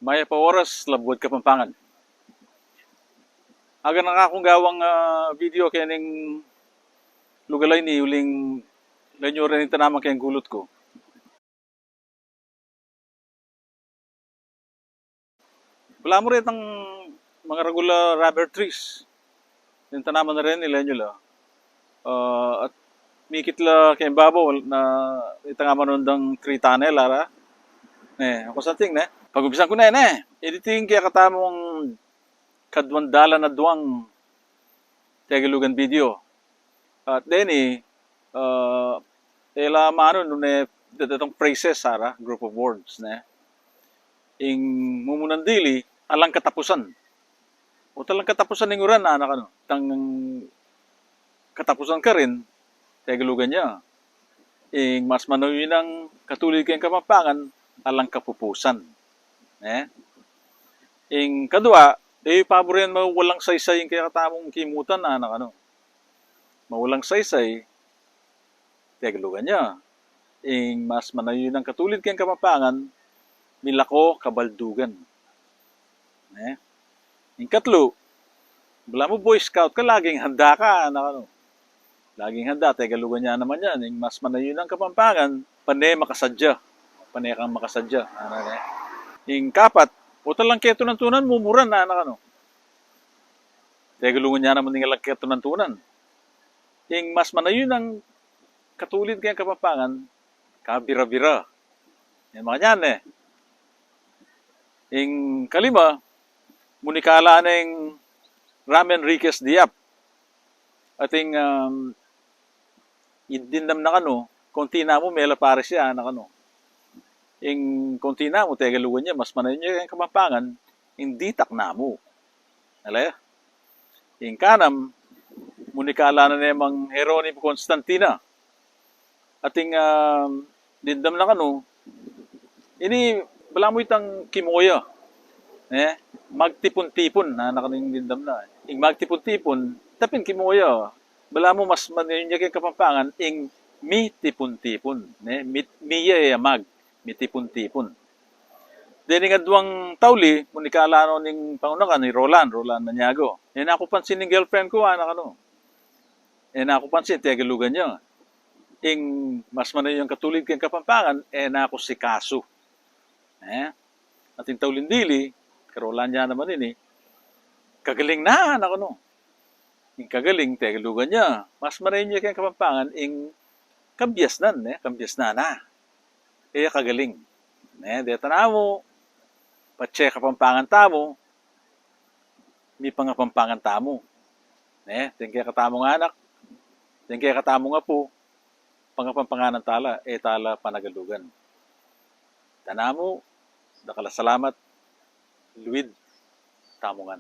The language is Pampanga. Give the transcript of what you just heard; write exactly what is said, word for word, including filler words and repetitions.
Mayap a oras, Labuad Kapampangan. Aga na kakung gawang, ah, video kening lugal a ini uling lanyuran ing tanaman keng gulut ku. Balamu retang mangaragul a rubber trees. Ing tanaman na reni, lenyul la. Ah, at mikit la keng babo, na itang amanun dang tree tunnel, ara. Ne, aku santing, ne. Pag-umpisan ku ne, ne. Iti ing kekatamung kaduang dalan a duang Tegalugan video. At deni, ah, e la manun nune detang phrases, ara, group of words, ne. Ing mumunan dili, alang katapusan. O talang katapusan ing uran, anak, anu. Tang katapusan karin, Tegalugan ya. Ing mas manayun a katulid keng Kapampangan, alang kapupusan. Ne? Ing kadua, e yu paburen mawalang saysay ing kekatamung kimutan, anak, anu. Mawalang saysay, Tegalugan ya. Ing mas manayun a katulid keng Kapampangan, milako kabaldugan. Ne? Ing katlu, balamu Boy Scout ka, laging handa ka, anak, anu. Laging handa, Tegalugan ya naman yan. Ing mas manayun a Kapampangan, pane makasadya. Pane kang makasadya, anak, ne? Ing kapat, o talang ketunantunan, mumuran, anak, anu. Tegalugan ya naman ing alang ketunantunan. Ing mas manayun a katulid keng Kapampangan, kabira-bira. Yan, makanyan, ne. Ing kalima, munikala neng Ram Enriquez Diap. Ating, um, ing dimdam na kanu, konti namu, mela paris ya, anak, anu. Ing konti namu, Tegalugan ya, mas manayun ya keng Kapampangan, ing ditak namu. Ale? Ing kanam, munikala na ne Mang Jeronimo Constantina. Ating, ah, dimdam na kanu, ini balamu itang kimoya. Ne? Magtipun-tipun, na, na kanu ing dimdam na. Ing magtipun-tipun, tapin kimoya. Balamu mas manayun ya keng Kapampangan, ing mitipun-tipun. Ne? Mi, mi ya e mag, mitipun-tipun. Dening aduang tauli, munikala no ning pangunakan, i Roland, Roland Maniago. E na ku pansin ing girlfriend ku, anak, anu. E na ku pansin, Tegalugan ya. Ing mas manayun a katulid keng Kapampangan, e na ku sikasu. E? Ating tauling dili, kay Roland ya naman ini, kagaling na, anak, anu. Ing kagaling, Tegalugan ya. Mas manayun ya keng Kapampangan, ing kabiasnan, ne? Kabiasnan na. E ya kagaling. Ne? Deta namu, patse Kapampangan tamu, mipangapampangan tamu. Ne? Deng kekatamung anak, deng kekatamung apu, pangapampanganan tala, e tala panagalugan. Tanamu, dakal a salamat, luid tamu ngan.